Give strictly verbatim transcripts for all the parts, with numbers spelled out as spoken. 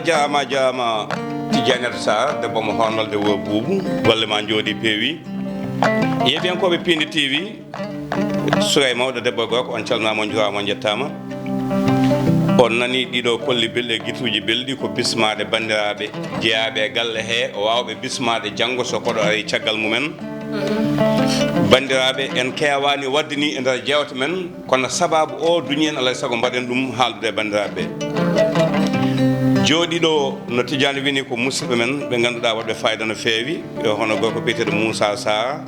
Jaama, jaama. Tijjani Sarr, debbo mo hoornolde wuro buubu, golle ma njooɗi peewi. Yeeɓiyankooɓe Piindi T V, suka e mawɗo, debbo e gorko, on calminaama, on njuuraama, on njettaama. On nani ɗiɗo kolli belɗi e gituuji belɗi, ko bismaade banndiraaɓe jeyaaɓe e galle he, waawɓe bismaade janngo so koɗo ari caggal mumen. Banndiraaɓe, en keewaani waɗde ni e nder jeewte men, kono sabaabu o duñi en, alaa e sago mbaɗen ɗum haaldude e banndiraaɓe ɓe. Jooɗiiɗo no Tijjani wini ko musidɓe men ɓe ngannduɗaa waɗɓe fayida no feewi, e hono gorko biyeteeɗo Moussa Sarr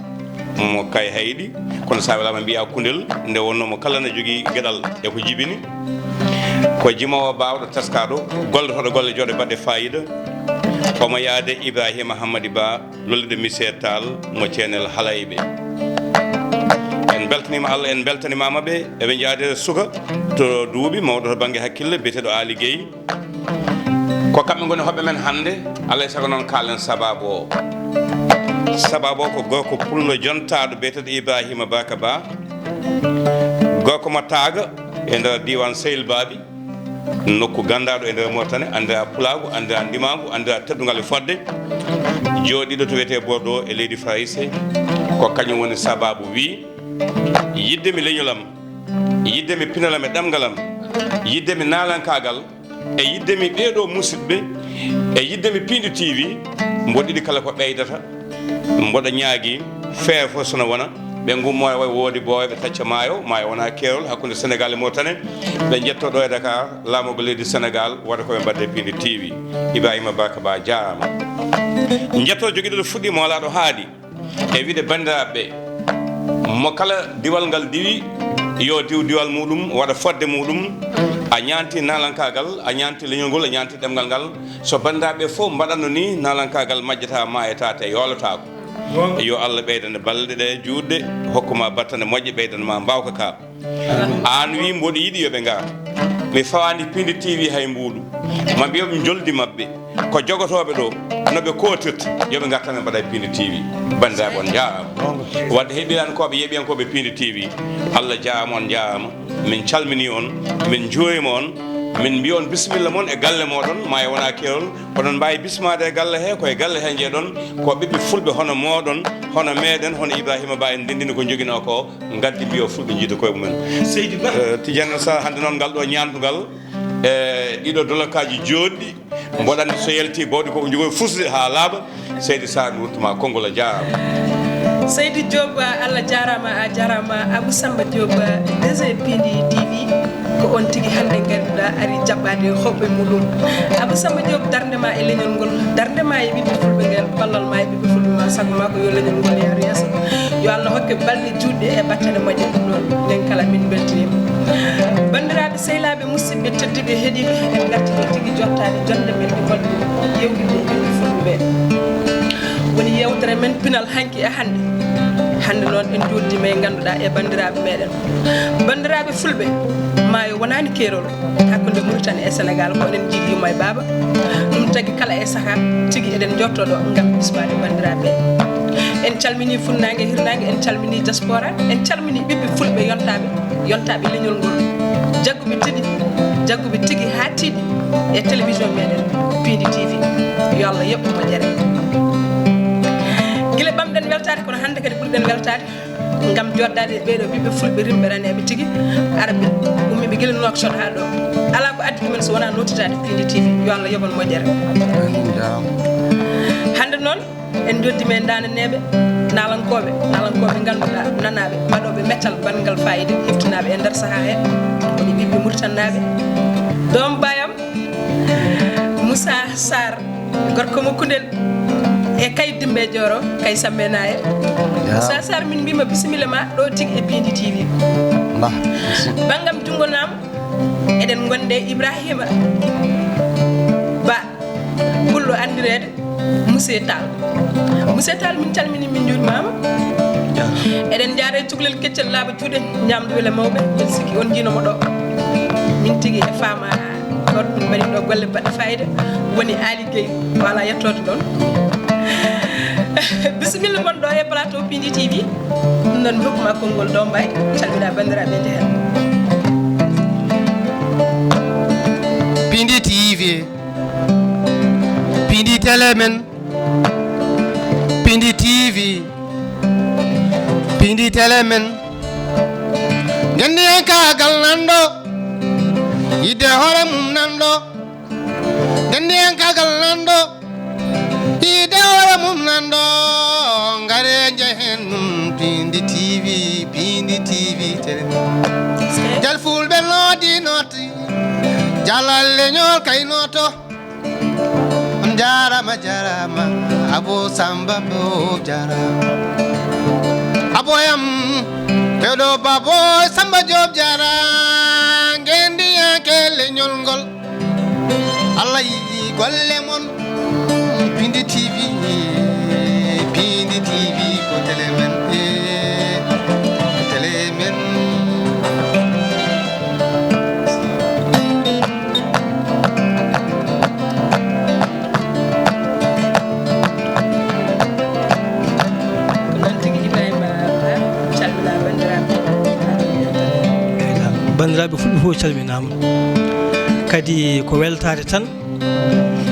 mo Kay Hayɗi, kono so a welaama mbiyaa Kundel, nde wonnoo mo kala ne jogii geɗal e ko jibini. Ko jimoowo baawɗo teskaaɗo, gollotooɗo golle jooɗe baɗɗe fayida. Omo yaade Ibrahima Hammadi Ba, lollude Monsieur Tall mo Ceenel Halayɓe. En mbeltaniima Allah, en mbeltaniima ɓe, eɓe njaade suka to duuɓi, mawɗo to bannge hakkille, biyeteeɗo Aly Gueye. Ko kamɓe ngoni hoɓɓe men hannde, alaa e sago noon kaalen sabaabu o. Sabaabu o ko gorko pullo jontaaɗo biyeteeɗo Ibrahima Baka Ba, gorko mo Taaga e nder diiwaan Sehil Baabi, nokku ganndaaɗo e nder Mauritanie, anndiraa pulaagu, anndiraa ndimaagu, anndiraa teddungal e fodde, jooɗiiɗo to wiyetee Bordeaux e leydi Farayse. Ko kañum woni sabaabu wii, yiɗde mi leñol am, yiɗde mi pinal am e ɗemngal am, yiɗde mi naalankaagal, e yiɗde mi ɓeeɗo musidɓe, e yiɗde mi Piindi T V, mboɗo ɗiɗi kala ko ɓeydata, mboɗo ñaagi feere fof so no wona, ɓe ngummo e woodi boowe ɓe tacca maayo, maayo wona keerol hakkunde Senegal e Mauritanie, ɓe njetto ɗo e Dakar, laamorgo leydi Senegal, waɗa ko ɓe mbaɗde Piindi T V. Ibrahima Baka Ba jaaraama. Njetto jogiiɗo ɗo fuɗɗi mo alaa ɗo haaɗi. E wiide banndiraaɓe ɓe, mo kala diwal ngal diwi, yo diw diwal muɗum, waɗa fodde muɗum. A ñaanti naalankaagal, a ñaanti leñol ngol, a ñaanti ɗemngal ngal. So banndiraaɓe ɓe fof mbaɗatno ni, naalankaagal majjata, maayata, te yoolotaako. Yo Allah ɓeydane balɗe ɗe juutde, hokku ma battane moƴƴe, ɓeydana ma mbaawka ka. Aan wi mboɗo yiɗi yo ɓe ngar. Mi fawaani Piindi T V hay mbuuɗu. Ma mbiyo ɓe njoldi maɓɓe. Ko jogotooɓe ɗo, no ɓe kootirta, yo ɓe ngar tan ɓe mbaɗa e Piindi T V. Banndiraaɓe, on njaaraama. Wadde heɓirankooɓe, yeeɓiyankooɓe Piindi T V, Allah jaaraama, on njaaraama. Min calminii on, min njuuriima on, min mbiya on bisimilla mon e galle mooɗon, maayo wona keerol. Oɗon mbaawi bismaade e galle he, ko e galle he njeeɗon, ko ɓiɓɓe fulɓe hono mooɗon, hono meeɗen, hono Ibrahima Ba en ndenndini ko njoginoo ko, ngaddi mbiyo fulɓe njiida koye mumen. Seydi Ba. Eh, Tijjani Sarr, hannde noon ngal ɗo ñaamdugal, e ɗiɗo dolakaaji jooɗɗi, mboɗo anndi so yalti bawɗi ko ko njogoyi fusde haa laaɓa. Seydi Sarr, mi ruttuma konngol, a jaaraama. Seydi Diop, Allah jaaraama, a jaaraama. Abou Samba Diop, D G Piindi T V, ko on tigi hannde ngannduɗaa ari jaɓɓaade hoɓɓe muɗum. Abou Samba Diop, darnde ma e leñol ngol, darnde ma e ɓiɓɓe fulɓe ngel, ballal ma e ɓiɓɓe fulɓe ma, sago ma ko yo leñol ngol yaaru yeeso. Yo Allah hokke balɗe juutɗe e battane moƴƴe. Ɗum noon, enen kala min mbeltiniima. Banndiraaɓe, sehilaaɓe, musidɓe tedduɓe heɗiiɓe, en ngarti ɗo tigi jottaade jonde men e golle yewtidde e ɓiɓɓe fulɓe ɓe. Woni yeewtere men pinal hanki e hannde. Hannde noon en njoddima e ngannduɗaa e banndiraaɓe meɗen. Banndiraaɓe fulɓe, maayo wonaani keerol hakkunde Mauritanie e Senegal, ko enen njiidi yumma e baaba. Ɗum tagi kala e sahaa tigi eɗen njotto ɗo ngam bismaade banndiraaɓe. En calminii funnaange, hirnaange, en calminii diaspora, en calminii ɓiɓɓe fulɓe yontaaɓe, yontaaɓe leñol ngol. Jagguɓe tigi, jagguɓe tigi haa tiiɗi e télévision meɗen Piindi T V. Yo Allah yoɓ moƴƴere. Gila ɓamɗen weltaade, kono hannde kadi ɓurɗen weltaade ngam joɗɗaade e ɓeeɗo ɓiɓɓe fulɓe rimɓe raneeɓe tigi, arɓe ummiiɓe gila Nouakchott haa ɗo. Alaa ko addi ɗumen so wonaa nootitaade Piindi T V. Yo Allah yoɓan moƴƴere. Hannde noon, en njoddima e ndaananeeɓe, naalankooɓe, naalankooɓe ngannduɗaa, nanaaɓe, mbaɗooɓe meccal banngal faayiida, heftinaaɓe e nder sahaa he. Woni ɓiɓɓe Muritanaaɓe. Doom baayam, Moussa Sarr, gorko mo Kundel, e Kay Dimbe Jooro, Kay Sambe Naye. Moussa Sarr, min mbima bisimilla ma ɗo tigi e Piindi T V. Bangam junngo namo, eɗen ngonde Ibrahima Ba. Pullo anndireede Monsieur Tall. Monsieur Tall, min calmini, min njuurimaama. Eɗen njaare cukalel keccel laaɓa juuɗe, ñaamdu wele mawɓe. Mbeɗa sikki on njiino mo ɗo. Min tigi e faama ɗo min mbaɗi ɗo golle baɗɗe fayida. Woni Aly Gueye, wala yettoode ɗon. Bisimilla mon ɗo e plateau Piindi T V. Ɗum noon mi hokkuma konngol ɗo mbay. Calmina banndiraaɓe nde heen. Piindi T V. Tele men, Pindi T V, Pindi Tele men. Ngendiyankaagal nanɗo, yidde hoore mum nanɗo. Ngendiyankaagal nanɗo, yidde hoore mum nanɗo. Ngare njehen ɗum Pindi T V, Pindi T V Tele. Jal fulɓe noodi nooti, jalal leñol kay nooto. On jaaraama, jaaraama, Abo Samba Bob jaaraama. Aboyam, ɓeɗo Babo Samba Job jaaraama, ngendiyanke leñol ngol. Allah yiɗi golle mon, Pindi T V, Pindi T V ko tele men, eh, ko tele men. Ko noon tigi, Ibrahima Ba, calminaa banndiraaɓe. Eey, banndiraaɓe fulɓe fof calminaama. Kadi ko weltaade tan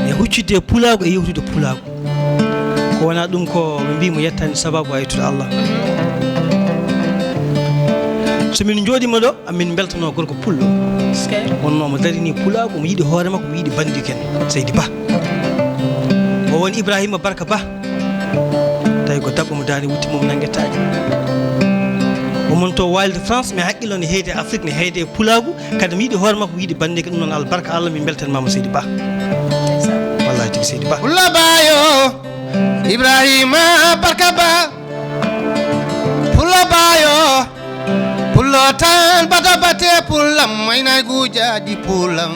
e huccitde e pulaagu e yewtude pulaagu. Ko wonaa ɗum ko ɓe mbii mo yettaani sababu a yettude Allah. So min njooɗiima ɗo, amin mbeltanoo gorko pullo. Wonnoo mo darini pulaagu, omo yiɗi hoore makko, omo yiɗi banndiken, Seydi Ba. O woni Ibrahima Barka Ba. Tawi ko dabbo mo daani wutti mum nanngetaake. Omon to waalde France, mais haqqille ne heedi e Afrique, ne heedi e pulaagu. Kadi mi yiɗi hoore makko, mi yiɗi banndiken, ɗum noon albarka Allah, min mbeltan maama Seydi Ba. Wallahi tigi Seydi Ba. Pullo Ba yo, Ibrahima Barka Ba. Pullo Ba yo, pullo tan bata bate pullam, ayna gujaɗi pullam,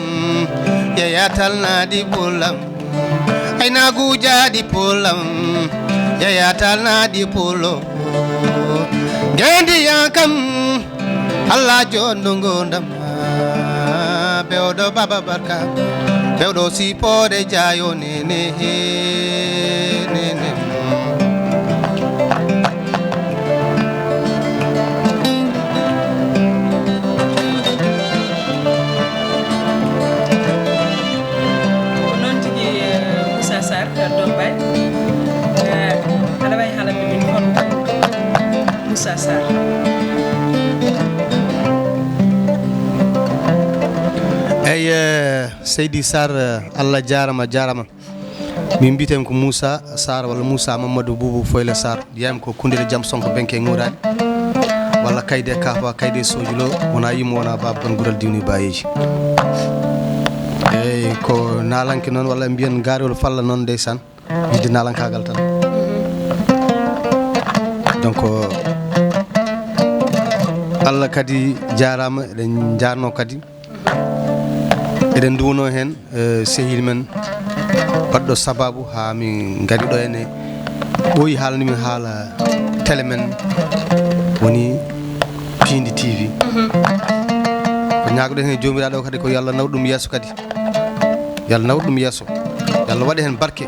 yeyatal naɗi pullam. Ayna gujaɗi pullam, yeyatal naɗi pullo. Ngendiyan kam, Allah joɗɗo ngondam. Bewɗo Baba Barka, bewɗo sippode jaayo nene, nene. Ko noon tigi, eh, Moussa Sarr, eh, Dombay. Eh, aɗa wawi haalande min hol Moussa Sarr? Eyi, eh, Seydi Sarr, eh, Allah jaarama, jaarama. Min mbiyetee ko Moussa Sarr walla Moussa Mamadou Boubou Foyle Sarr. Jeeyam ko Koundéle Jam Sonko Benke Ŋuraali. Walla Kayde Kafa, Kayde Sojulo, wona yimmo, wona baaba, kono gural diwni bayeeji. Eyi, ko naalanke noon, walla mbiyen gaarol falla noon, ndeysaan. Yiɗde naalankaagal tan. Donc, Allah kadi jaaraama, eɗen njaarnoo kadi. Eɗen nduwno heen, eh, sehil men baɗɗo sababu haa min ngari ɗo ene ɓooyi haalande min haala tele men woni Pindi T V. Ko ñaagoɗen heen Joomiraaɗo o kadi ko yo Allah nawru ɗum yeeso kadi. Yo Allah nawru ɗum yeeso. Yo Allah waɗa heen barke.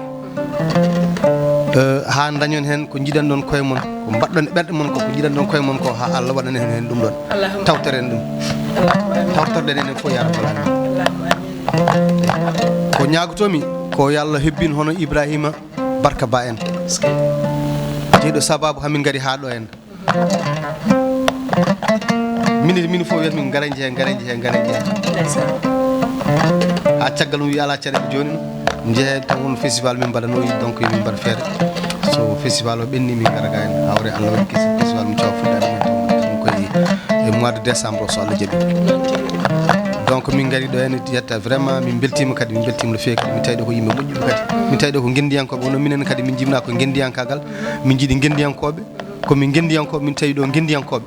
Eh, haa ndañon heen ko njiɗan ɗon koye mon, ko mbaɗɗon e ɓerɗe mon ko, ko njiɗan ɗon koye mon ko, haa Allah waɗana heen, heen ɗum ɗon. Allahumma. Tawtoren ɗum. Allahumma amin. Tawtorɗen enen fof, ya rabbal alamin. Allahumma amin. Ko ñaagotoomi, ko yo Allah hebbin hono Ibrahima Barka Ba en. Jeeyɗo sababu hamin ngari haa ɗo en. Minute, min fof wiyat min, "Ngara njehen, ngara njehen, ngara njehen." Ndeysaan. Haa caggal mum wiya alaa caɗeele jooni no. Njehen tan won festival min mbaɗanoo, donc yo min mbaɗ feere. So festival o ɓenni, min ngara ga en. Hawre Allah waɗi kisi festival min cawa fuɗɗaade min taw ɗum koye e mois de décembre o, so Allah jaɓi. Donc min ngari ɗo en yetta vraiment, min mbeltiima kadi, min mbeltiima no feewi kadi. Min tawi ɗo ko yimɓe moƴƴuɓe kadi. Min tawi ɗo ko ngenndiyankooɓe, wonno minen kadi min jibinaa ko ngenndiyankaagal. Min njiɗi ngenndiyankooɓe. Ko min ngenndiyankooɓe, min tawi ɗo ngenndiyankooɓe.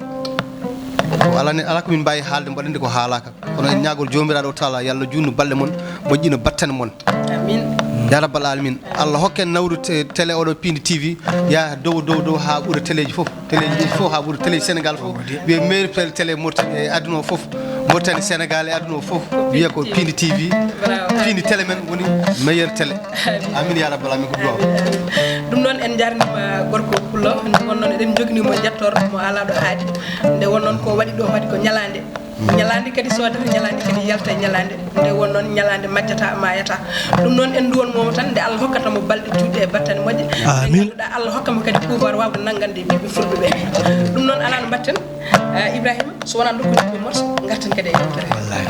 Ko alaa ne, alaa ko min mbaawi haalde, mbaɗande ko haalaaka. Kono en ñaagol Joomiraaɗo Taala, yo Allah juutnu balɗe mon, moƴƴina battane mon. Amin. Ya rabbal alamin. Allah hokken nawru te-, télé oɗo Pindi T V, yaa dow, dow, dow haa ɓura téléji fof. Téléji ɗi fof haa ɓura téléji Sénégal fof. Wiye meilleur télé, télé Mauritanie e aduna o fof. Mauritanie, Sénégal e aduna o fof. Wiye ko Pindi T V. Bravo. Pindi télé men woni meilleur télé. Amin ya rabbal alamin, ko duwaaw. Ɗum noon, en njaarniima gorko pullo, nde wonnoon eɗen njoginii mo njettoor mo alaa ɗo haaɗi. Nde wonnoon ko waɗi ɗo, waɗi ko ñalaande. Ñalaande kadi soodata, ñalaande kadi yalta e ñalaande. Nde won noon, ñalaande majjata, maayata. Ɗum noon, en nduwan mo tan, nde Allah hokkata mo balɗe juutɗe e battane moƴƴe. Amin. Nde ngannduɗaa, Allah hokka mo kadi pouvoir waawde nanngande e ɓiɓɓe fulɓe ɓe. Ɗum noon, alaa no mbaɗten, eh, Ibrahima, so wonaa ndokkude ko morso, ngarten kadi e yewtere. Wallaahi.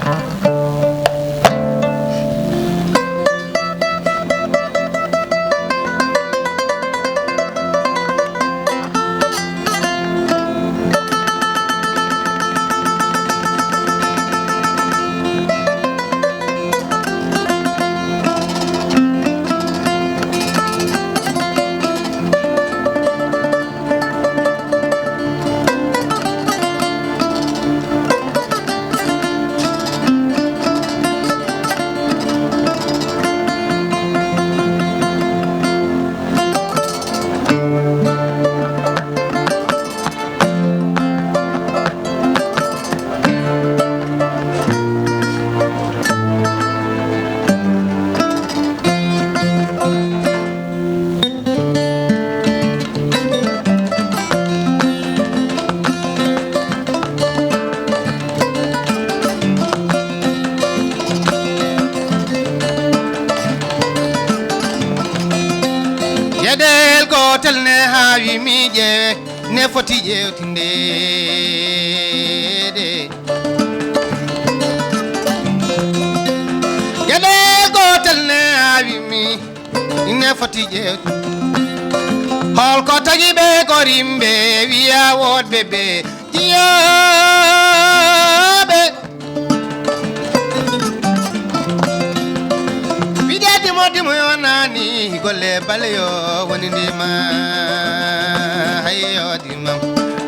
Geɗel gootel ne haawi mi ƴeewe, ne foti ƴeewtinde de. Geɗel gootel ne haawi mi, ne foti ƴeewtinde. Hol ko tagi ɓe ko rimɓe wiya woɗɓe ɓe jiyooɓe? Wiɗe dimo dimo yo nani golle bale yo woni ndima. Hayyo dima.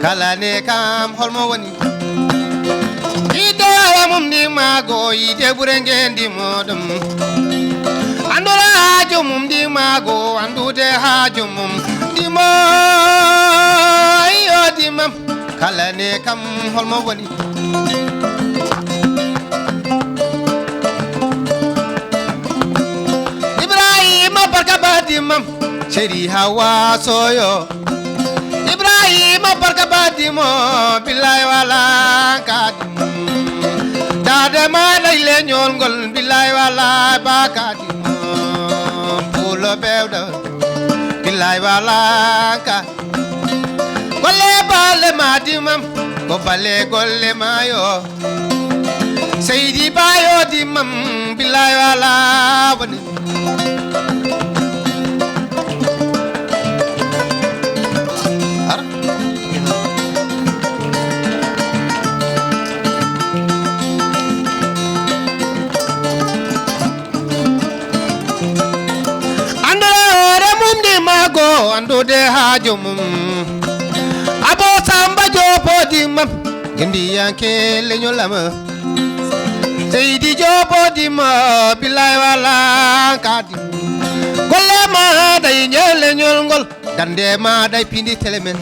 Kala ne kam holmo woni? Yiɗde awa mum ndima go yiɗde ɓure ngendi moɗum. Anndora haaju mum ndima go anndude haaju mum ndimo. Hayyo dima. Kala ne kam holmo woni? Ibrahima barka badi mam, Seri Hawa Soyo. Ibrahima barka badi mo, billahi wala kadi. Dade ma lay leñol ngol, billahi wala ba kadi. Pulo bewdo, billahi wala ka. Golle balle ma dimam, ko balle golle ma yo. Seydi Bayo dimam, billahi wala woni. Ar. Anndora hoore mum ndi maago, anndude haaju mum. Abo Samba Joop o dimam, ngendiyanke leñol am. Seydi Joop o dimam, billahi wala kadi. Golle ma day ñe leñol ngol. Dande ma day pindi tele men.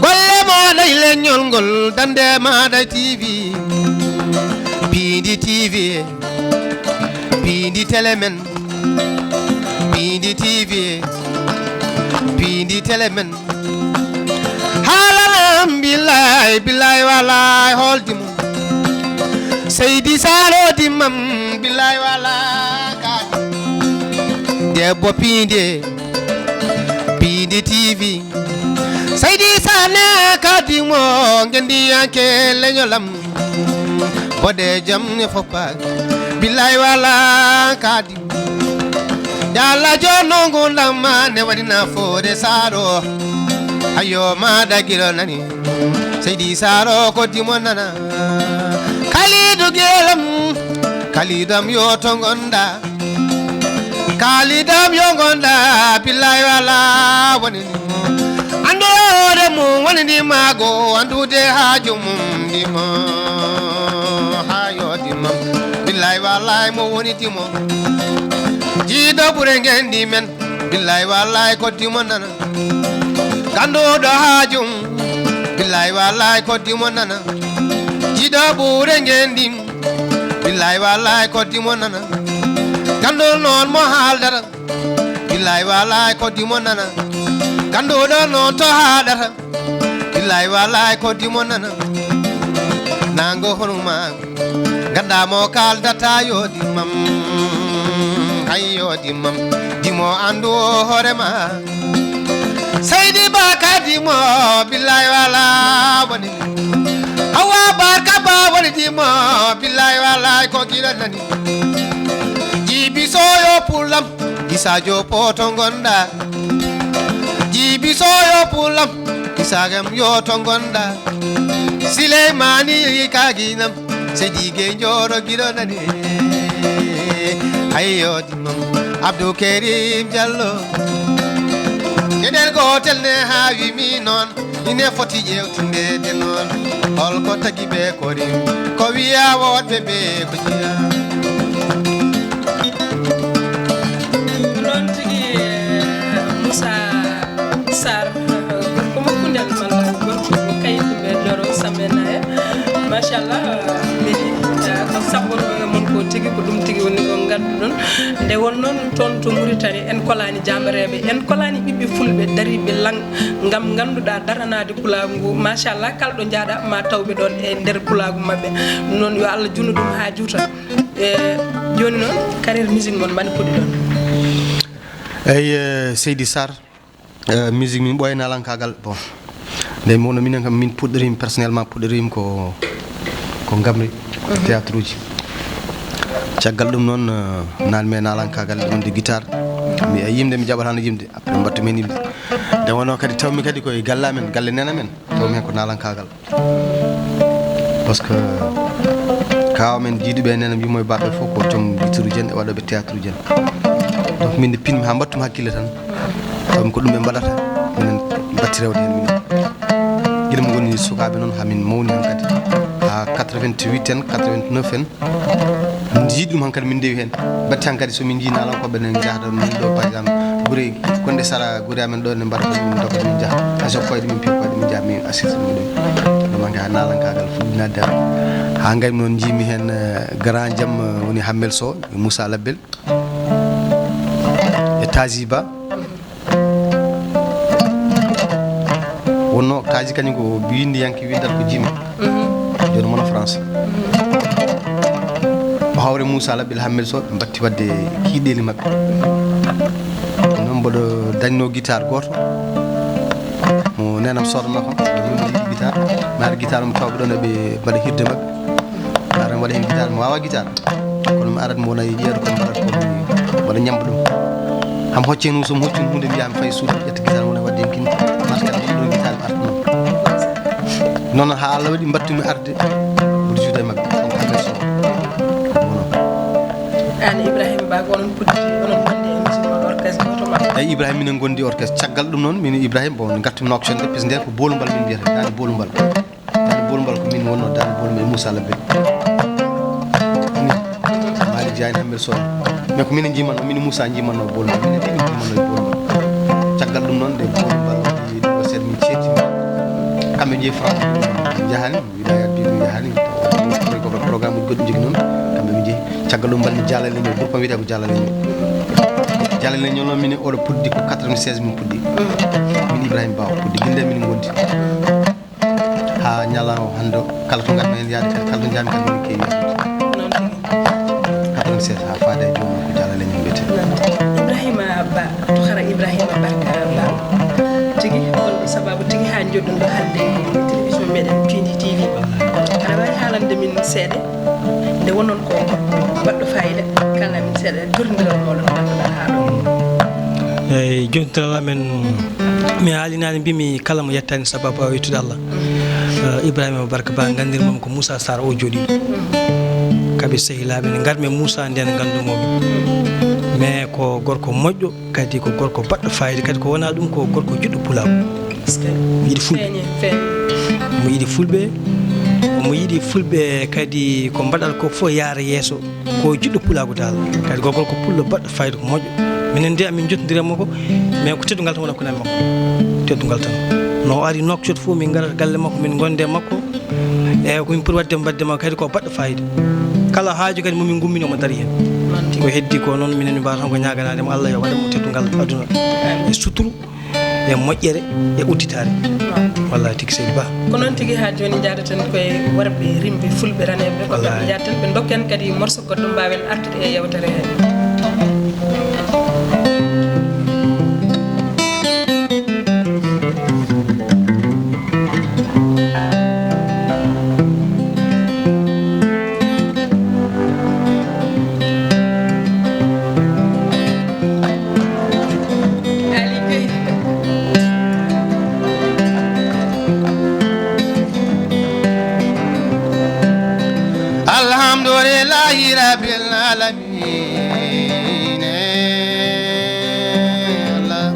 Golle ma day leñol ngol, dande ma day T V. Pindi T V, pindi tele men. Pindi T V, pindi tele men. Haalanam billahi, billahi walahi holdi mo. Seydi Salo dimam, billahi wala kadi. Debbo pindi. Piindi T V. Seydi Sané kadi mo ngendiyanke leñolam. Boɗe jam ne fof paak. Billaay wala kadi. Yalla jonno ngundam ma ne waɗi nafoore Saaro. Ayo ma dagiro nani. Seydi Saaro ko dimo nana. Kalidu gelam. Kalidam yo to gonda. Kaalidam yo ngonda, billaay wala woni ni mo. Anndu hoore mum woni ni maago, anndude haaju mum ni mo. Haa yo dimo, billaay walaay mo woni dimo. Jiido ɓure ngendi men, billaay walaay ko dimo nana. Ganduɗo haaju mum, billaay walaay ko dimo nana. Jiido ɓure ngendi. Billaay walaay ko dimo nana. Ganndo noon mo haaldata. Billaay walaay ko dimo nana. Ganndo ɗo noon to haadata. Billaay walaay ko dimo nana. Nango honuma, ganda mo kaldata yo dimmam, hay yo dimmam, dimo andu hoorema. Seydi Baka dimo, billahi wala woni. Awa Baka ba woni dimo, billahi wala ko gila nani. Jibi soyo pulam, isa jo poto gonda. Jibi soyo pulam, isa gam yo to gonda. Sileymani kaginam, Seydi Gueye Ndioro giɗo nani. Hayyo dimmam, Abdou Karim Diallo. Geɗel gotel ne haawi mi noon, ine foti ƴeewtinde de noon. Holko tagi ɓe korim, ko wiya woɗɓe ɓe ko jiya. Noon tigi, eh, Moussa Sarr, gorko Makkundel malla gorko Kayit ɓe Doro Samena en. Machallah, mi, eh, ko saɓɓorɓe mon ko tigi, ko ɗum tigi woni ko ngadduɗon. Nde won noon toon to Mauritanie, en kolaani jaambareeɓe, en kolaani ɓiɓɓe fulɓe dariiɓe laŋ ngam ngannduɗaa daranaade pulaagu ngu. Machallah, kala ɗo njaaɗa ma tawɓe ɗoon e nder pulaagu maɓɓe. Noon yo Allah junnu ɗum haa juuta. E jooni noon, carrière musique mon, mbaɗi puɗɗi ɗoon? Eyi, eh, Seydi Sarr, eh, musique min ɓooya naalankaagal. Bon, nde mi wonno minen kam, min puɗɗoriima personnellement, puɗɗoriima ko, ko ngamri, théâtre uji. Caggal ɗum noon, eh, naatmi e naalankaagal, wonde guitare. Mi, e yimde mi jaɓata no yimde, après mbaɗtumi heen yimde. Nde wonno kadi tawmi kadi koye galle amen, galle nene men, tawmi heen ko naalankaagal. Par ce que kaawa men jiiduɓe e nene mbimo e baɓe fof ko joom guitare uji en e waɗoɓe théâtre uji en. Donc min nde pinmi haa mbaɗtumi hakkille tan, tawmi ko ɗum ɓe mbaɗata, minen mbatti rewde heen minen. Gila mo ngoni sukaaɓe noon haa min mawni heen kadi. Haa quatre-vingt-huit en, quatre-vingt-neuf en, min njiidi ɗum hankadi, min ndewi heen. Batti hankadi so min njii naalankooɓe ne njahata min ɗo, par exemple, gure, gonɗe sara gure amen ɗo ne mbaɗa ko min doga min njaha. Hay so koyɗe min piya koyɗe min njaha min assiste min ɗum. Ɗum hankadi haa naalankaagal fuɗɗi naatde am. Haa ngaymi noon njiimi heen, eh, grand jam, eh, woni Hammel Sow, Moussa Labbel. E Taji Ba. Wonno Taji kañum ko binndiyanke winndata ko jimi. Jooni mono France. O hawre Moussa Labbel Hammel Sow ɓe mbatti waɗde kiiɗeeli maɓɓe. Noon mboɗo dañno guitare gooto. Mo nenam soodanno kam. Ɓe mum yiɗi guitare. Mi ara guitare mo tawɓe ɗoon eɓe mbaɗa hirde maɓɓe. Ara mi waɗa heen guitare, mi waawaa guitare. Kono mi arat mi wona e ƴeeɗo ko mbaɗata ko mi waɗa ñamba ɗum. Ham hocce heen so mi hocci huunde mbiya mi fayi suudu ƴetta guitare wona waɗde heen kindi. Marka ɗum ɗum guitare mi arta noon. Noon haa Allah waɗi mbattumi arde mboɗo juuda e maɓɓe. Donc Hammel Sow. Wonoo. Aan Ibrahima Ba ko onon puɗɗi, onon ngonndi e musique mon orchestre gooto ma? Eyi Ibrahima minen ngondi orchestre. Caggal ɗum noon min Ibrahima bon ngartumi Nouakchott nde, parce que nden ko Boolumbal min mbiyata, daande Boolumbal. Daande Boolumbal ko min wonno daande Boolumbal e Moussa Labbel. Malik Diagne Hammel Sow. Mais ko minen njimanno, min Moussa njimanno Boolumbal, minen tigi njimanno e Boolumbal. Caggal ɗum noon nde Boolumbal waɗi ɗo seeɗa min ceerti. Kamɓe njehi France, njahani, wiɗa yaddi ɗum njahani. Kono ko programme uji goɗɗi jogi noon, kamɓe ɓe njehi. Caggal ɗum mbalmi Jaalale Ñoo, groupe am wiyetee ko Jaalale Ñoo. Jaalale Ñoo noon minen oɗo puɗɗi ko quatre-vingt-seize min puɗɗi. Min Ibrahima Ba o puɗɗi, gila nde min ngondi. Haa ñalawma hannde o, kala to ngarmi heen yaade kadi, kala to njaami kadi, min keewi yahdude. Noon tigi. Quatre-vingt-seize haa faade e jooni ko Jaalale Ñoo mbiyetee. Noon tigi. Ibrahima Ba, to hara Ibrahima Barka Ba. Tigi, holɗo sababu tigi haa njoɗɗon ɗo hannde e télévision meɗen Pindi T V? Aɗa waawi haalande min seeɗa? Nde wonnon ko baɗɗo fayida, kala min seeɗa e jotondiral moɗon ngannduɗaa haa ɗo. Eyi, jotondiral amen, mi haalii naane, mbimi kala mo yettaani sababu o yettude Allah. Eh, Ibrahima Barka Ba, nganndirmi mo ko Moussa Sarr o jooɗii. Kaɓe sehilaaɓe ne ngarmi e Moussa nden nganndumo. Mais ko gorko moƴƴo, kadi ko gorko baɗɗo fayida, kadi ko wona ɗum ko gorko jiɗɗo pulaagu. Est-ce que yiɗi fulɓe? Feeñe, feeñe. Omo yiɗi fulɓe, omo yiɗi fulɓe kadi ko mbaɗal ko fof yaara yeeso. Ko jiɗɗo pulaagu dal. Kadi ko gorko pullo baɗɗo fayida ko moƴƴo. Minen de amin jottondiri e makko, mais ko teddungal tan woni hakkunde amin makko. Teddungal tan. No o ari Nouakchott fof min ngara galle makko, min ngonde e makko. E ko min poti waɗde, mbaɗde makko kadi ko baɗɗo fayida. Kala haaju kadi mo min ngummini omo dari heen. Noon tigi. Ko heddi ko noon minen min mbaawata tan ko ñaaganaade mo Allah yo waɗan mo teddungal aduna e suturu. e moƴƴere e udditaare. Wallahi tigi seydi ba. Ko noon tigi, haa jooni njaadaten koye worɓe rimɓe fulɓe raneeɓe ko ɓe. Wallahi. Njaadaten ɓe, ndokken kadi morso goɗɗo mbaawen artude e yewtere he. Alhamdulillahi rabbil alamin. Allah.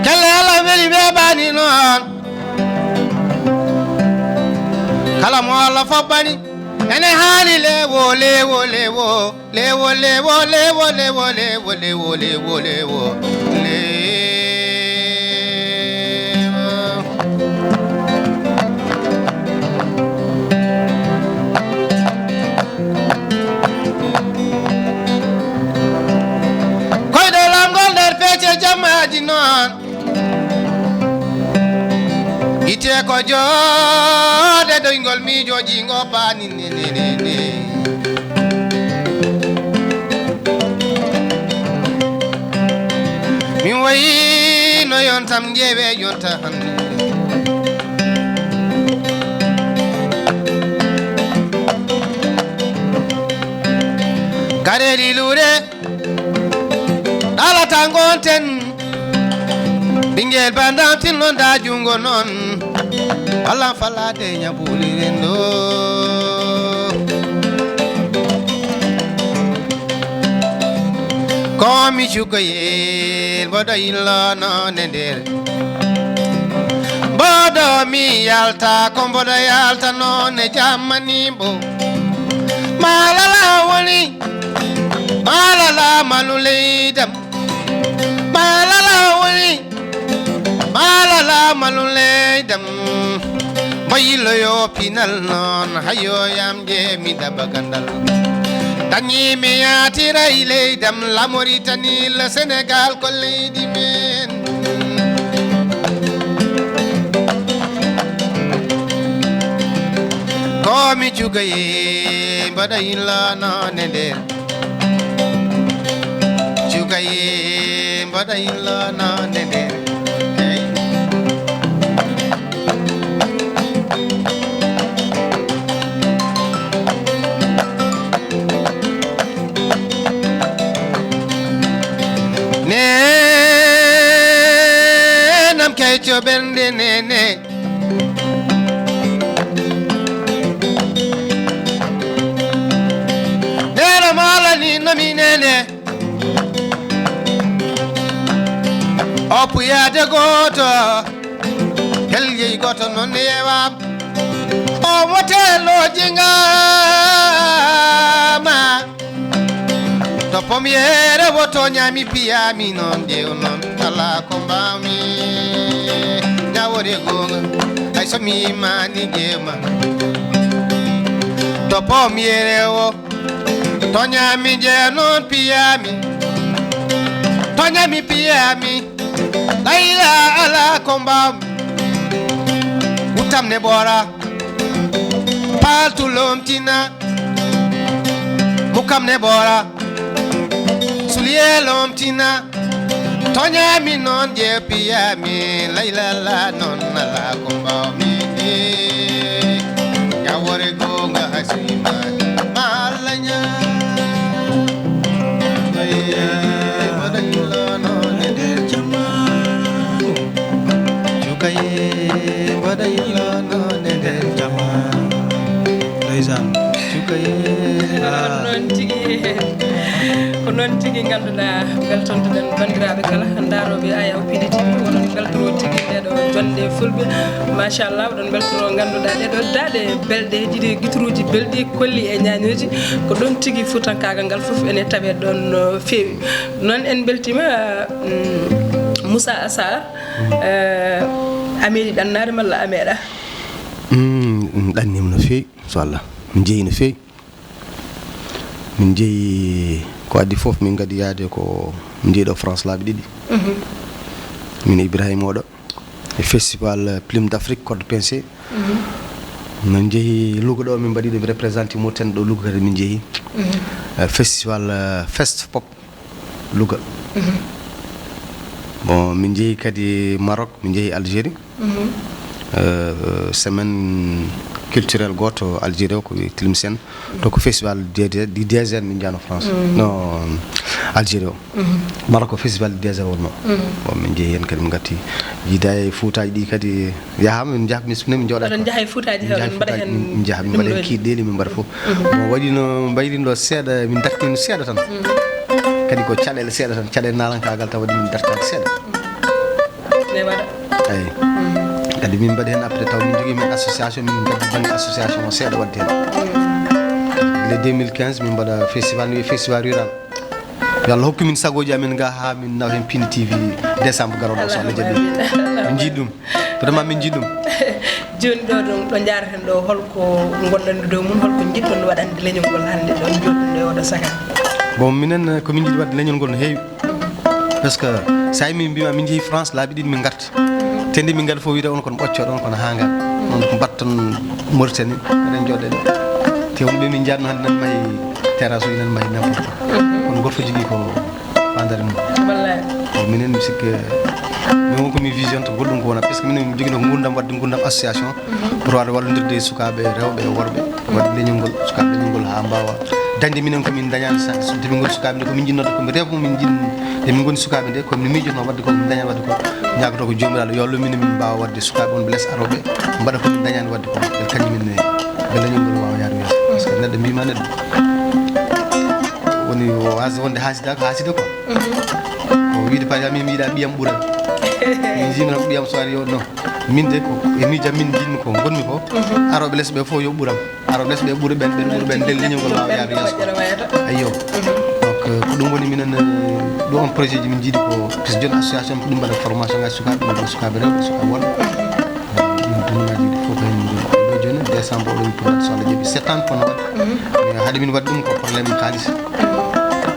Kala Allah weli ɓe bani noon. Kala mo Allah fof bani. Ene haani lewo, lewo, lewo. Lewo, lewo, lewo, lewo, lewo, lewo, lewo, lewo, lewo. Koyɗol am ngol nder peece jammaaji noon. Ite ko jooɗe doyngol miijooji ngo paani ne, ne, ne, ne. Mi wayino yontam ngewe yonta hannde. Gareeli luure ɗalata ngonten. Ɓinngel bandam tinno nda junngo noon. Walla falaade ñaɓuli rendo. Ko mi cukoyel mboɗo illono ne nder. Mboɗo mi yalta ko mboɗo yalta noon e jammani mbo. Malala woni, malala malu leydam. Malala woni, malala malu leydam. Mbo yilloyo pinal noon, hayoyam je mi daba gandal. Dañi mi yatiray leydam, la Mauritanie, le Sénégal, ko leydi men. Ko mi cukaye, mboɗo yillono ne nder. Cukaye, mboɗo yillono ne nder. Hey. Nenam kecco ɓernde nene. Nera malani nomi nene. Oppu yaade gooto, kel yehi gooto noon ne yewa. O woteelooji ngama. To pomyeere woto ñaami piyaami noon ƴeew noon alaa ko mbaawmi. Ñaawore goonga hay so mi yimaani ƴeewma. To pomyeere o to ñaami ƴeew noon piyaami. To ñaami piyaami. Layla alaa ko mbaawmi. Wuttam ne ɓoora. Paltu lomtina. Mukam ne ɓoora. Suliye lomtina. To ñaami noon je piyaami. Layla la noon alaa ko mbaawmi. Ñaawore goonga hasiima. Ma Allah ñaa. Ayya. Mbaɗa yillono e nder jamaanu. Cukaye, mbaɗa yillono e nder jamaanu. Ndeysaan. Cukaye. Ah. Noon tigi, ko noon tigi ngannduɗaa, mbeltontoɗen banndiraaɓe kala ndaarooɓe Ayaw P D T V, oɗon mbeltoro tigi ndeɗo jonnde fulɓe. Machallah, oɗon mbeltoro ngannduɗaa ɗeɗo daaɗe belɗe, ɗiɗo gitturuuji belɗi, kolli e ñaañooji. Ko ɗoon tigi fuutankaagal ngal fof ene tawee ɗoon no feewi. Noon en mbeltiima, mm, Moussa Sarr, eh, a meeɗi ɗannaade malla a meeɗaa? Mm, ɗanniima no feewi, so Allah. Min njeyi no feewi. Min njeyi Ko addi fof, min ngadi yaade ko njeyi ɗo France laabi ɗiɗi. Mhm. Min e Ibrahima oɗo. E festival, eh, Plume d'Afrique, Corde Pincée. Mhm. Min njehi Louga ɗo, min mbaɗi ɗum représenté Mauritanie ɗo Louga kadi min njehi. Mhm. Eh, festival, eh, Fest Pop Louga. Mhm. Bon, min njehi kadi Maroc, min njehi Algérie. Mhm. Eh, semaine culturelle gooto Algérie o ko wiyee Tlemcen. To ko festival D D, D D Z min njano France. Mm. No, Algérie o. Mhm. Maroc ko festival D D Z wonno. Mm. Bon, min njehi heen kadi, min ngatti. Jiida e Fuutaaji ɗi kadi yaha, min njah-, min, min njooɗa. Oɗon njaha e Fuutaaji, min njaha e Fuutaaji, min njaha, min mbaɗa heen kiiɗɗeeli, min mbaɗa fof. Mhm. Bon, waɗi no mbayri ɗo seeɗa, min dartini seeɗa tan. Mhm. Kadi ko caɗeele seeɗa tan, caɗeele naalankaagal tan waɗi min dartaade seeɗa. Mhm. Ne waɗa. Eyi. Mhm. Kadi min mbaɗi heen après taw min njogii min association, min ngaddi bannge association o seeɗa waɗde heen. Mhm. Le deux mille quinze min mbaɗa festival, no wiyee festival rural. Yo Allah hokku min sagooji amen ga haa min nawa heen Pindi T V décembre garooɗo o, so Allah jaɓi. Allahumma amiin. Min njiɗi ɗum. Vraiment min njiɗi ɗum. Jooni ɗo ɗum, ɗo njaaraten ɗo, holko ngonɗon ɗo dow mum, holko njiɗɗon waɗande leñol ngol hannde ɗo njoɗɗon ɗo e oɗo saka? Bon, minen, eh, ko min njiɗi waɗde leñol ngol no heewi. Parce que so a yii min mbiyma min njehi France laabi ɗiɗi min ngarta. Te nde min ngari fof wiyde on kono ɓoccooɗon kono haa ngar. On ko mbatton Mauritanie, eɗen jooɗe ɗo. Te wonɓe min njaarno hannde nan mahi terrasse uji, nan mahi n'importe quoi. Kono goto fof jogii ko faandaare mum. Wallaahi. Ko minen mi sikki, min won ko min vision to goɗɗum ko wona. Parce que minen min jogino ko ngurdam waɗde ngurdam association. Pour waɗde wallondirde e sukaaɓe rewɓe e worɓe. Waɗde leñol ngol, sukaaɓe leñol ngol haa mbaawa dañde minen ko min dañaani sa-, so nde min ngoni sukaaɓe nde ko min njinnoo ko mi rêve min njiɗ-, nde min ngoni sukaaɓe nde ko min miijotnoo waɗde ko min dañaani waɗde ko ñaagotoo ko Joomiraaɗo yo wallu min min mbaawa waɗde sukaaɓe wonɓe les arooɓe mbaɗa ko min dañaani waɗde ko ɓe kañum min ne ɓe leñol ngol waawa yaade yeeso. Parce que neɗɗo mbiima neɗɗo woni o waasde wonde haasida ko haasida ko. Ko wiide par exemple min mi yiɗa ɓiyam ɓural. Min jimina ko ɓiyam so ari o non. Min de ko e miijam min njiɗmi ko ngonmi ko. Arooɓe les ɓe fof yo ɓuram. Arooɓe les ɓe ɓuri ɓen, ɓen ɓuri ɓen, nden leñol ngol waawa yaade yeeso. Ayyo. Donc, euh, ko ɗum woni minen, euh, ɗo on projet ji min njiɗi ko, parce que jooni association ko ɗum mbaɗa formation ngaji sukaaɓe, ɗum mbaɗa sukaaɓe rewɓe, sukaaɓe worɓe. Ɗum dumunaaji ɗi fof ko heen min ngoni. Ɗo jooni décembre oɗo wi pour so Allah jaɓi sept ans kono waɗi. Mais hade min waɗi ɗum ko problème kaalis.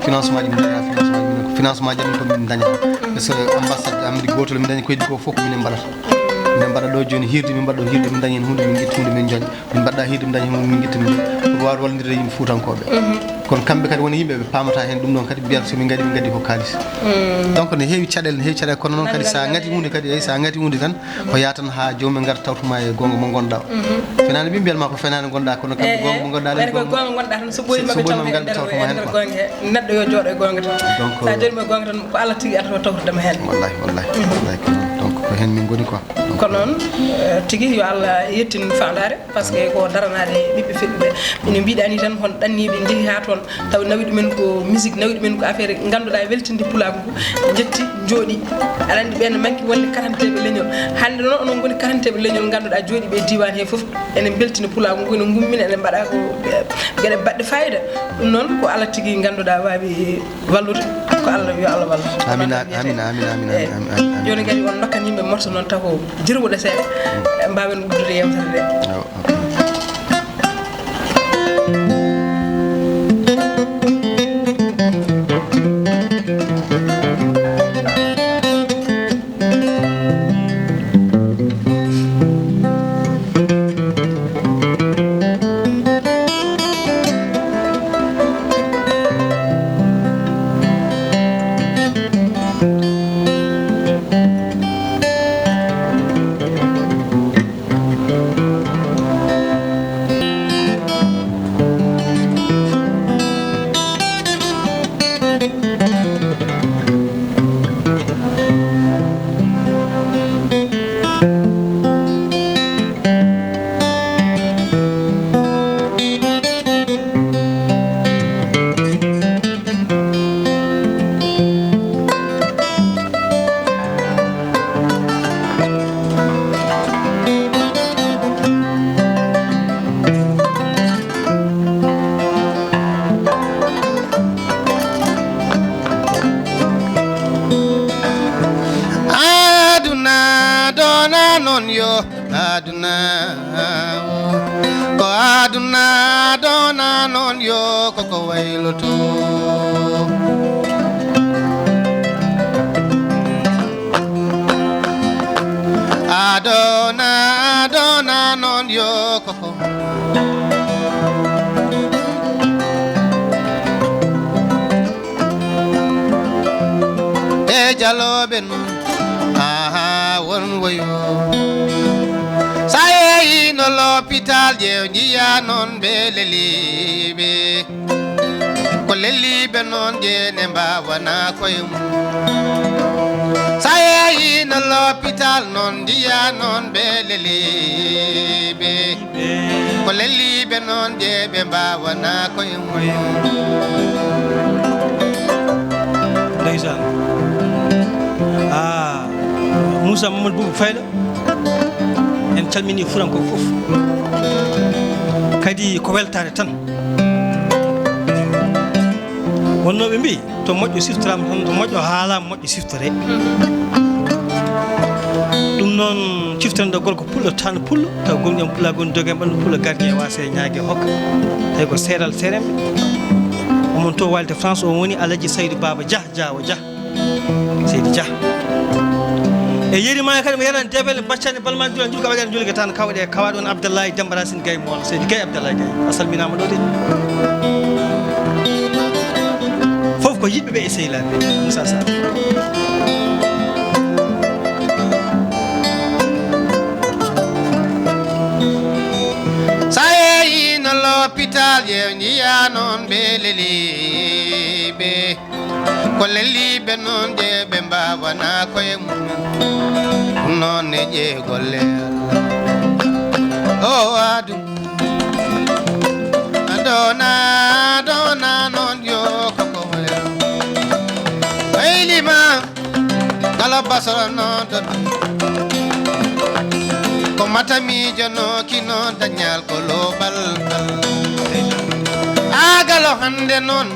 Financement ji min daña, financement ji min ko financement ji amin ko min daña. Parce que ambassade Amérique gootol min dañi ko heddi ko fof ko minen mbaɗata. Min mbaɗa ɗo jooni hirde, min mbaɗa ɗo hirde, min dañi heen huunde, min ngetti huunde, min joña. Min mbaɗa hirde, min dañi heen huunde, min ngetti, min joña. Pour waawde wallondirde yimɓe fuutankooɓe. Kono kamɓe kadi woni yimɓe ɓe paamata heen ɗum ɗon kadi mbiyata so min ngaɗi, min ngaɗi ko kaalis. Donc ne heewi caɗeele, ne heewi caɗeele, kono noon kadi so a ngati huunde kadi, eyi, so a ngati huunde tan, ko yaha tan haa joomum en ngar tawtuma e goonga mo ngonɗa o. Fenaande ɓe mbiyatma ko fenaande ngonɗa, kono kamɓe goonga mo ngonɗa, ɓen ko goonga ngonɗa tan, so ɓooyi maɓɓe tawta e nder goonga he, neɗɗo yo jooɗo e goonga tan. Donc, sa jooɗima e goonga tan, ko Allah tigi arata tawtudema heen. Wallahi, wallahi, wallahi, ko noon. Donc ko heen min ngoni quoi. Ko noon, eh, tigi yo Allah yettin faandaare, parce que ko daranaade ɓiɓɓe fedɓe ɓe. Ene mbiɗa ni tan, hon ɗanniiɓe njehi haa toon, taw nawi ɗumen ko musique, nawi ɗumen ko affaire ngannduɗaa weltinde pulaagu ngu, njetti, njooɗi. Aɗa anndi ɓeen manki wonde karanteeɓe leñol. Hannde noon onon ngoni karanteeɓe leñol, ngannduɗaa jooɗiiɓe e diiwaan he fof, ene mbeltina pulaagu ngu, ene ngummina, ene mbaɗa ko, eh, geɗe baɗɗe fayida. Ɗum noon ko Allah tigi ngannduɗaa waawi wallude, ko Allah, yo Allah wallu. Amin, amin, amin, amin, amin, amin, amin. Jooni kadi on ndokkan yimɓe morso noon taw ko jirwuɗo seeɗa, mbaawen uddude yewtere nde. Awa, ok. Aduna dona non yo, aduna o, ko aduna. Adona noon yo koko wayloto. Adona, Adona noon yo koko. E jalooɓe noon, aha, won woyo. Sa yeeyi no l'hôpital je njiya noon ɓe leliiɓe. Ko leliiɓe noon je ne mbaawana koye mum. Sa yeeyi no l'hôpital noon njiya noon ɓe leliiɓe. Ko leliiɓe noon je ɓe mbaawana koye mum. Ndeysaan. Ah, Moussa Mamadou Boubou Fayda, en calmini Furanko fof. Kadi ko weltaare tan. Wonno ɓe mbi, to moƴƴo siftoraama tan, to moƴƴo haalaama, moƴƴo siftore. Ɗum noon, ciftoren ɗo gorko pullo, tan pullo, taw gomɗi en pulla, gon doge en ɓanndu pullo, gardien waase ñaage hokka. Tawi ko seeral seeremɓe. Omon to Walde France, o woni Alaji Saydu Baaba Jah, Jaawo Jah. Seydi Jah. E yeri ma kadi mo yeran debel baccani balma jula jula ka waɗan jula tan kawɗe kawaɗon Abdallahi Demba Racine Gaye mo Seydi Gaye Abdallahi Gaye. A salminaama ɗo de. Fof ko yiɗɓe ɓe e sehilaɓe. Moussa Sarr. Sa yeeyi no l'hôpital je njiya noon ɓe leliiɓe. Ko leliiɓe noon je ɓe mbaawana koye mumen. Noon ne ƴee golle Allah. O adu. Adona, Adona noon yo koko hoya. Waylima. Galo basoro noon to. Ko matamiijo no kino dañal ko lobal. A galo hannde noon.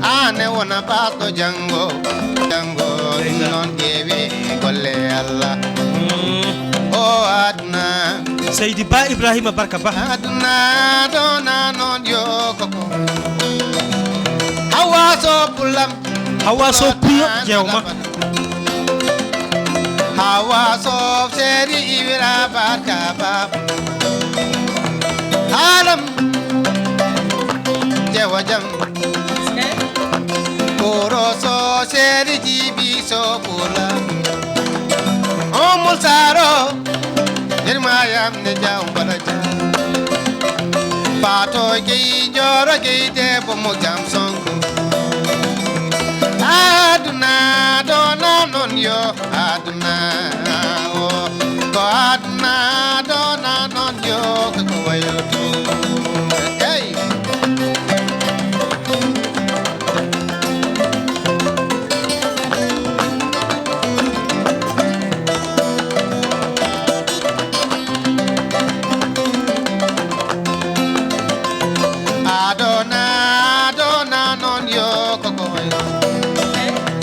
Aan e wona baasɗo janngo, janngo, ɗum noon ƴeewi golle Allah. Mm. O aduna. Seydi Ba Ibrahima Barka Ba. Aduna ɗo na noon yo koko. Hawa so pulam. Hawa so pulo jeewma. Hawa so seeri iwira Barka Ba. Haalam. Jewa jam. Koro so seeri jibi so pula. Omul saro. Nirmayam ne jaw bala jam. Pato gei joro gei debo mo jam songo. Aduna ɗo na noon yo. Aduna o, ko aduna ɗo na noon yo, ko ko wayo to. Hey. Aduna ɗo na noon yo, ko ko wayo.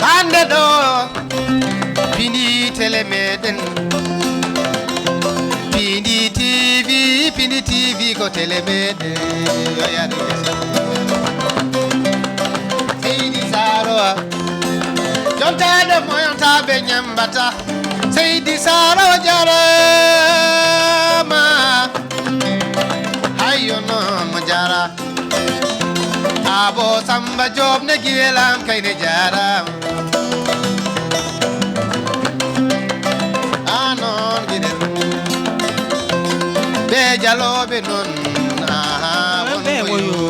Hannde ɗo. Pindi tele meɗen. Pindi T V, Pindi T V ko tele meɗen. Yo yaadu yeeso. Seydi Saroa. Jontaade mo yontaɓe ñambata. Seydi Saroa jarama. Hayyo noon mo jara. Abo Samba Job ne giwelam kayne jaram. Anon gidel. Be jalobe non. Aha, ɓe woyo.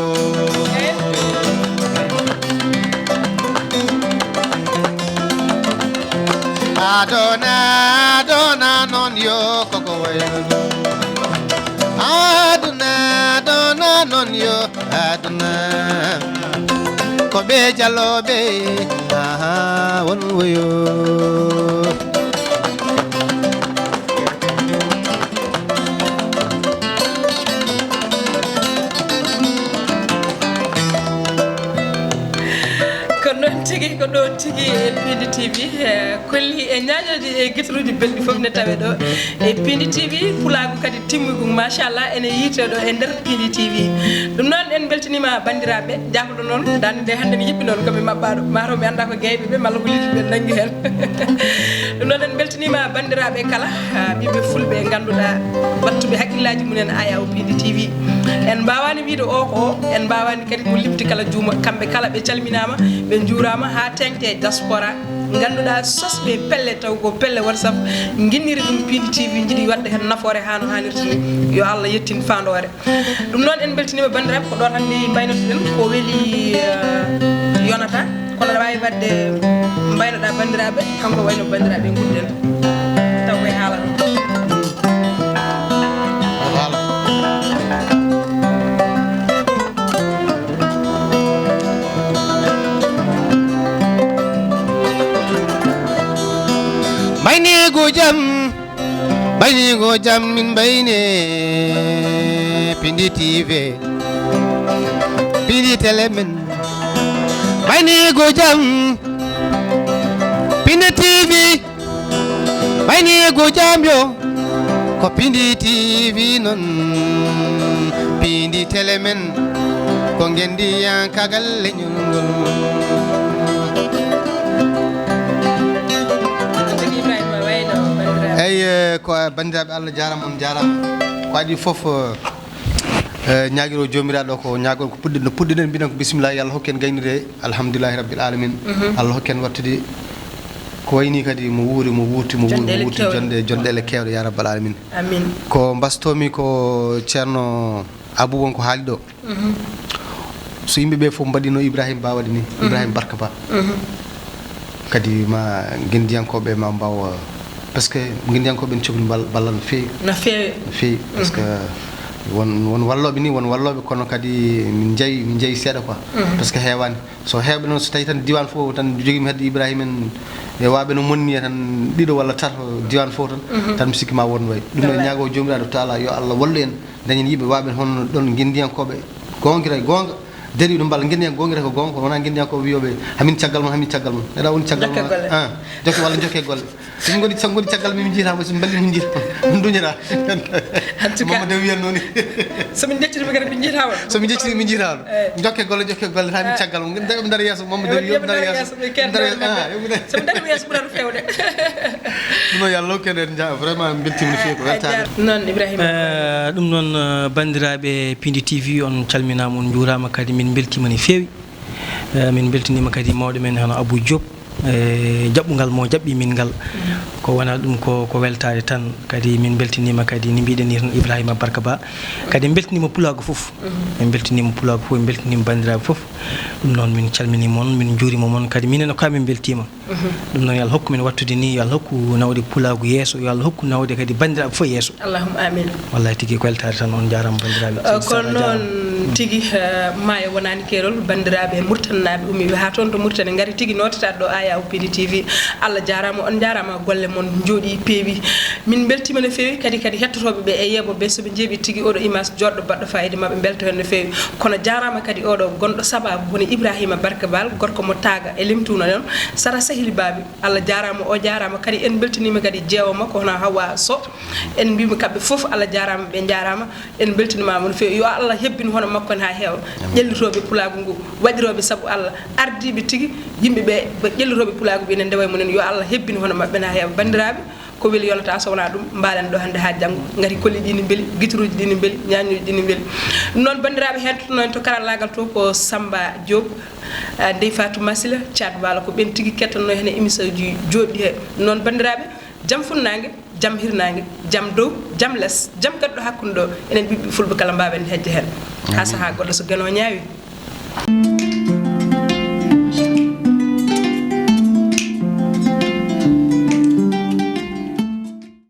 Adona, Adona non yo koko wayo. Aduna, Adona non yo. Aduna ko ɓe jalooɓe, aha, won woyo. Ko noon tigi, ko ɗoon Tigi e Pindi T V, eh, kolli e ñaañooji e gitaruuji belɗi fof ne tawe ɗo e Pindi T V. Pulaagu kadi timmugu, machallah, ene yiite ɗo e nder Pindi T V. Ɗum noon, en mbeltaniima banndiraaɓe, jaabuɗo noon, daande nde hannde ne yiɓɓi noon, ko mi maɓɓaaɗo, mataw mi anndaa ko gayɓe ɓe, malla ko liɗɗi ɓe nanngi heen. Ɗum noon, en mbeltaniima banndiraaɓe kala, ah, ɓiɓɓe fulɓe ngannduɗaa, ɓattuɓe hakkillaaji mumen haa yaw Pindi T V. En mbaawaani wiyde o ko o, en mbaawaani kadi ko limti kala juuma. Kamɓe kala ɓe calminaama, ɓe njuuraama haa teeŋti e diaspora. Ngannduɗaa sosɓe pelle taw ko pelle WhatsApp, nginniri ɗum Pindi T V, njiɗi waɗde heen nafoore haa no haanirta ni. Yo Allah yettin faandoore. Ɗum noon en mbeltaniima banndiraaɓe, ko ɗoon hannde mbaynotoɗen ko weli, eh, yonata. Kono aɗa waawi waɗde mbaynoɗaa banndiraaɓe, kanko wayno banndiraaɓe ngudden. Taw koye haala ɗum. Mbayneego jam, mbayneego jam min mbayne Pindi T V, Pindi tele men. Mbayneego jam, Pindi T V, mbayneego jam yo, ko Pindi T V noon, Pindi tele men, ko ngenndiyankagal leñol ngol. Tigi Ibrahima wayno banndiraaɓe. Eyi, eh, ko, eh, banndiraaɓe, Allah jaaraama, on jaaraama. Ko adii fof, eh, eh, ñaagiro Joomiraaɗo ko ñaagol ko puɗɗi-, no puɗɗiɗen mbiɗen ko bisimilla, yo Allah hokku en gaynude, alhamdulillahi rabbil alamin. Mhm. Allah hokku en wattude ko wayni kadi mo wuuri, mo wuurti, mo wuuri, mo wuurti, jonɗeele keewɗe, jonɗeele keewɗe, ya rabbal alamin. Amin. Ko mbastoomi ko Ceerno Abou won ko haali ɗo. Mhm. So yimɓe ɓe fof mbaɗino Ibrahima Ba waɗi ni, mhm, Ibrahima Barka Ba. Mhm. Kadi ma ngenndiyankooɓe ma mbaaw, parce que ngenndiyankooɓe ne cokli bal-, ballal no feewi. No feewi. No feewi, parce que, mhm, won, won wallooɓe ni, won wallooɓe, kono kadi min njeyi, min njeyi seeɗa quoi. Mhm. Parce que heewaani. So heewɓe noon, so tawii tan diiwaan fof tan jogiimi hedde Ibrahima en e waaɓe no monni e tan ɗiɗo walla tato diiwaan fof tan, mhm, tan mi sikki ma won no wayi. Ɗum noon, wallaahi, ñaagoo Joomiraaɗo Taala yo Allah wallu en. Dañen yimɓe waaɓe hono ɗon ngenndiyankooɓe goongira e goonga, dariiɓe mballa ngenndiyan-, goongira ko goonga, kono wonaa ngenndiyankooɓe wiyooɓe hamin caggal mon, hamin caggal mon. Neɗɗo woni caggal mon. Jokke golle. Ah, jokke walla jokke golle. So min ngoni, so ngoni caggal min, min njiyata mo, so min mballi min njiyata mo. Min duñata. En tout cas, Mamadou Daw wiyan noon. So min njecciti mi kadi min njiyata on. So min njecciti min njiyata on. Eh. Jokke golle, jokke golle, taa min, ah, caggal mon. Ngeen dañoo mi dara yeeso, Mamadou Daw wiyan mi dara yeeso. Min kadi dara yeeso. Ah, yo mi dara. So min dañi yeeso ɓurata feewde. Ɗum noon, yo Allah hokku en, en nja-, vraiment, min mbeltiima no feewi, ko weltaare. Noon, Ibrahima. Eh, ɗum noon, eh, banndiraaɓe Pindi T V, on calminaama, on njuuraama, kadi min mbeltiima no feewi. Eh, min mbeltiniima kadi mawɗo men hono Abou Diop, eh, jaɓɓungal mo jaɓɓi min ngal. Mm. Ko wonaa ɗum ko, ko weltaare tan. Kadi min mbeltiniima kadi, ni mbiɗen ni tan, Ibrahima Barka Ba. Kadi en mbeltiniima pulaagu fof. Mm. En mbeltiniima pulaagu fof, en mbeltiniima banndiraaɓe fof. Ɗum noon min calminiima on, min njuuriima mon, kadi minen ko min mbeltiima. Mhm. Ɗum noon, yo Allah hokku min wattude ni, yo Allah hokku nawde pulaagu yeeso, yo Allah hokku nawde kadi banndiraaɓe fof yeeso. Allahumma amin. Wallahi tigi ko weltaare tan, on njaaraama banndiraaɓe. Eh, kono noon tigi, eh, maayo wonaani keerol, banndiraaɓe murtanaaɓe ummiiɓe haa toon to Murtani ngari tigi nootataade ɗo Aya Pindi T V. Allah jaaraama, on njaaraama, golle mon njooɗii peewi. Min mbeltiima no feewi kadi, kadi hettotooɓe ɓe e yeeɓooɓe ɓe, so ɓe njeeɓii tigi oɗo image jooɗɗo baɗɗo faayiida, maɓe mbelto heen no feewi. Kono jaaraama kadi oɗo gonɗo sabaabu woni Ibrahima Barka Baal, gorko mo Taaga e Lemtuuna noon, sara Sahili Baabi. Allah jaaraama, o jaaraama kadi. En mbeltiniima kadi jeewo makko hono Hawa Sow. En mbiima kamɓe fof Allah jaaraama, ɓe njaaraama. En mbeltiniima no feewi. Yo Allah hebbin hono makko en haa heewa. Amin. Ƴellitooɓe pulaagu ngu, waɗirooɓe sabu Allah, ardiiɓe tigi, yimɓe ɓe, ɓe ƴellitooɓe pulaagu ɓe ene ndewa e mumen. Yo Allah hebbin hono maɓɓe en haa heewa. Banndiraaɓe, ko weli yonata, so wonaa ɗum, mbaalen ɗo hannde haa janngo. Ngati kolli ɗi ne mbeli, gitaruuji ɗi ne mbeli, ñaañooji ɗi ne mbeli. Ɗum noon, banndiraaɓe, heɗotooɗo en to karallaagal to ko Samba Diop, ah, Ndeye Fatou Masila, Thiat Walo, ko ɓeen tigi kettanno heen e émission ji jooɗɗi he. Ɗum noon, banndiraaɓe, jam funnaange, jam hirnaange, jam dow, jam les, jam kadi ɗo hakkunde ɗo. Enen ɓiɓɓe fulɓe kala mbaawen hejje heen. Haa sahaa goɗɗo so geno ñaawi.